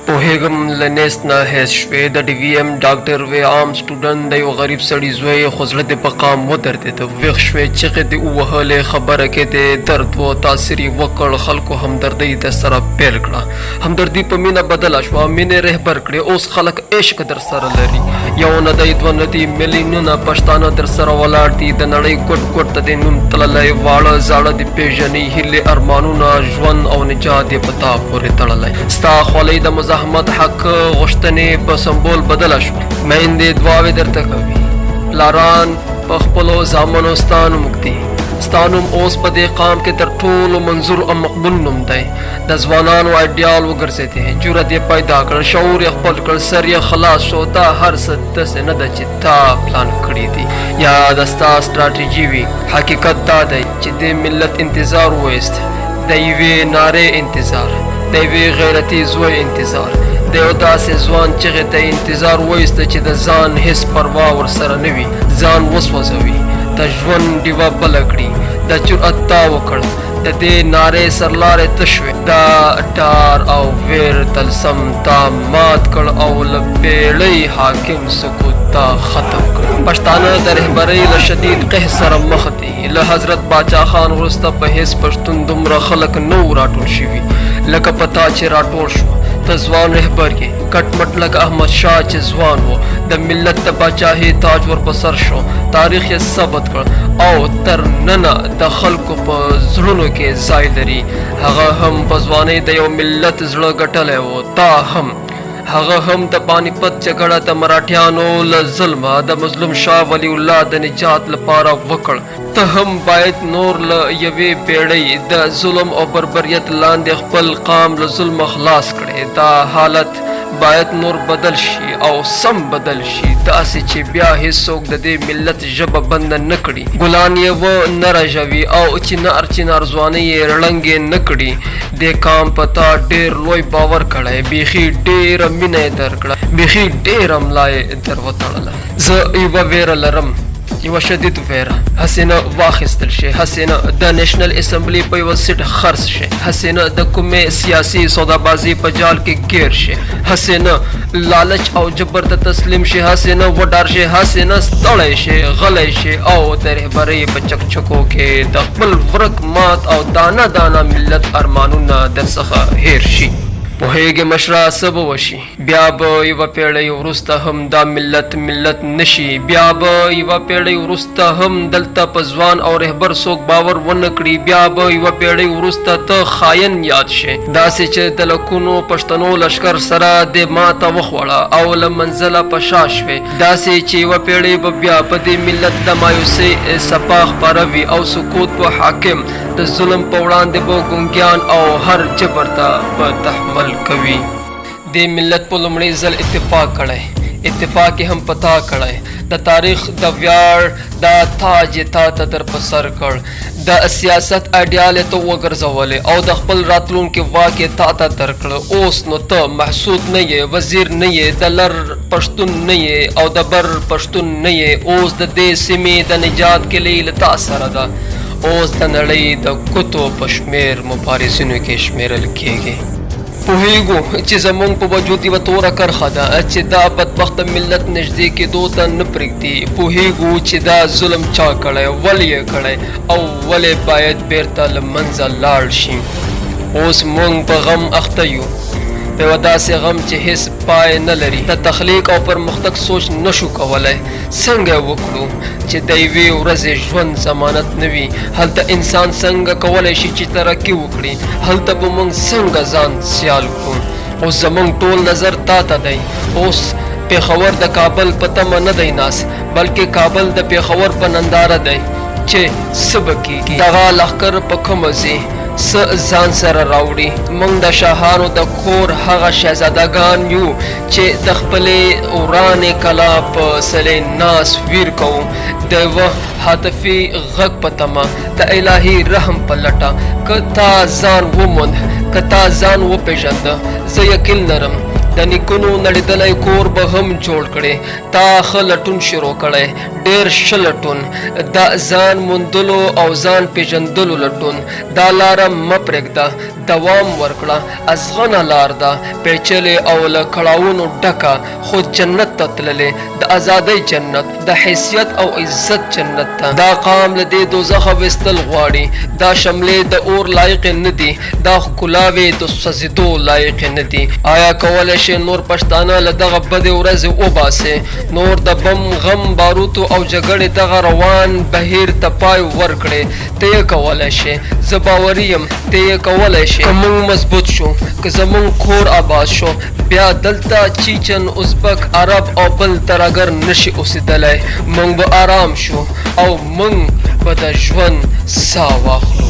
پوهېږم له نېست نه هېڅ شوې، د ډي وي اېم ډاکټر وې، عام سټوډنټ د یو غریب سړي زوی، خو زړه دې په قام ودردېده، ویښ شوې، چیغې دې ووهلې، خبره کې دې درد و، تاثیر یې وکړ، خلکو همدردۍ درسره پیل کړه، همدردي په مینه بدله شوه، مینې رهبر کړې، اوس خلک عشق درسره لري، یو نه دی دوه نه دي، میلیونونه پښتانه درسره ولاړ دي، د نړۍ ګوټ ګوټ ته دې نوم تللی، واړه زاړه دې پېژني، هیلې، ارمانونه، ژوند او نجات یې په تا پورې تړلی. ستا خولۍ د مزاحمت حق غوښتنې په سمبول بدله شوه. میندې دعاوې درته کوي، پلاران په خپلو زامنو ستا نوم ږدي. ستا نوم اوس په دې قام کې تر ټولو منظور او مقبول نوم دی. د ځوانانو ایډیال وګرځېدې، جرأت یې پیدا کړ، شعور یې خپل کړ، سر یې خلاص شو. دا هر څه داسې نه ده چې تا پلان کړي دي یا د ستا ستراتیژي وي. حقیقت دا دی چې دې ملت انتظار وایست، د یوې نارې انتظار، د یوې غیرتي زوی انتظار، د یو داسې ځوان چغې ته انتظار وایسته چې د ځان هیڅ پروا ورسره نه وي، ځان وسوځوي، د ژوند ډیوه بله کړي. د جرأت تا وکړ، د دې نارې سرلارې ته شوې، دا ډار او ویر طلسم تا مات کړ او له پېړۍ حاکم سکوت تا ختم کړ. پښتانه د رهبرۍ له شدید قحط سره مخ دي. له حضرت باچا خان وروسته په هیڅ پښتون دومره خلک نه وو راټول شوي لکه په تا چې راټول شو. ته ځوان رهبر یې، کټ مټ لکه احمد شاه چې ځوان و، د ملت د باچاهۍ تاج ور په سر شو، تاریخ یې ثبت کړ او تر ننه د خلکو په زړونو کې ځای لري. هغه هم په ځوانۍ د یو ملت زړه ګټلی و، تا هم. هغه هم د پانیپت جګړه د مراټیانو له ظلمه د مظلوم شاه ولی الله د نجات لپاره وکړ. ته هم باید نور له یوې پیړۍ د ظلم او بربریت لاندې خپل قام له ظلمه خلاص کړې. دا حالت باید نور بدل شي او سم بدل شي، داسې چې بیا هیڅوک د دې ملت ژبه بنده نه کړي، ګلان یې و نه رژوي او چنار چنار ځوانۍ یې ړنګې نه کړي. دې قام په تا ډېر لوی باور کړی، بیخي ډېره مینه یې درکړه، بیخي ډېره ملا یې در وتړله. زه یوه ویره لرم، یوه شدید ویره، هسې نه واخیستل شي، هسې نه د نېشنل اسمبلي په یوه سیټ خرڅ شي، هسې نه د کومې سیاسي سودابازي په جال کې ګیر شي، هسې نه لالچ او جبر ته تسلیم شي، هسې نه وډار شي، هسې نه ستړی شي، غلی شي او د رهبرۍ په چکچکو کې د خپل ورک مات او دانه دانه ملت ارمانونه درڅخه هېر شي. پوهېږې مشره څه به وشي؟ بیا به یوه پیړۍ وروسته هم دا ملت ملت نشي، بیا به یوه پیړۍ وروسته هم دلته په ځوان او رهبر څوک باور ونه کړي، بیا به یوه پیړۍ وروسته ته خاین یاد شې، داسې چې د لکونو پښتنو لښکر سره دې ماته وخوړه او له منزله په شا شوې، داسې چې یوه پیړۍ به بیا په دې ملت د مایوسۍ څپه خپره وي او سکوت به حاکم، د ظلم په وړاندې به ګونګیان او هر جبر ته به تحمل کوي. دې ملت په لومړي ځل اتفاق کړی، اتفاق یې هم په تا کړی، د تاریخ د ویاړ دا تاج یې تا ته در په سر کړ، د سیاست ایډیال یې ته وګرځولې او د خپل راتلونکي واک یې تا ته درکړ. اوس نو ته محسود نه یې، وزیر نه یې، د لر پښتون نه یې او د بر پښتون نه یې، اوس د دې سیمې د نجات کیلي له تا سره ده، اوس د نړۍ د ګوتو په شمېر مبارزینو کې شمېرل کېږي. پوهېږو چې زموږ په وجود یوه توره کرښه ده چې دا بدبخته ملت نږدې کېدو ته نه پرېږدي. پوهېږو چې دا ظلم چا کړی، ولې یې کړی او ولې باید بېرته له منځه لاړ شي. اوس موږ په غم اخته یو، په یوه داسې غم چې هېڅ پای نه لري. د تخلیق او پرمختګ سوچ نه شو کولی. څنګه یې وکړو چې د یوې ورځې ژوند ضمانت نه وي؟ هلته انسان څنګه کولی شي چې ترقي وکړي؟ هلته به موږ څنګه ځان سیال کړو؟ اوس زموږ ټول نظر تا ته دی. اوس پېښور د کابل په تمه نه دی ناست، بلکې کابل د پېښور په ننداره دی چې څه به کېږي، دغه لښکر په کومه ځي، څه ځان سره راوړي. موږ د شاهانو د کور هغه شهزادګان یو چې د خپلې ورانې کلا په څلې ناست ویر کوو، د یوه هاتفي غږ په تمه، د الهي رحم په لټه. که تا ځان وموند، که تا ځان وپېژنده، زه یقین لرم د نیکونو نړېدلی کور به هم جوړ کړې. تا ښه لټون شروع کړی، ډېر ښه لټون، د ځان موندلو او ځان پېژندلو لټون. دا لاره مه پرېږده، دوام ورکړه. ازغنه لار ده، پېچلې او له کړاوونو ډکه، خو جنت ته تللې، د ازادۍ جنت، د حیثیت او عزت جنت ته. دا قام له دې دوزخه ویستل غواړي. دا شملې د اور لایقې نه دي، دا ښکلاوې د سوځېدو لایقې نه دي. آیا کولی شې نور پښتانه له دغه بدې ورځې وباسې؟ نور د بم، غم، باروتو او جګړې دغه روان بهیر ته پای ورکړې؟ ته یې کولی شې، زه باوري یم ته یې کولی شې. که موږ مضبوط شو، که زموږ کور آباد شو، بیا دلته چیچن، ازبک، عرب او بل ترهګر نشي اوسېدلی. موږ به آرام شو او موږ به د ژوند ساه واخلو.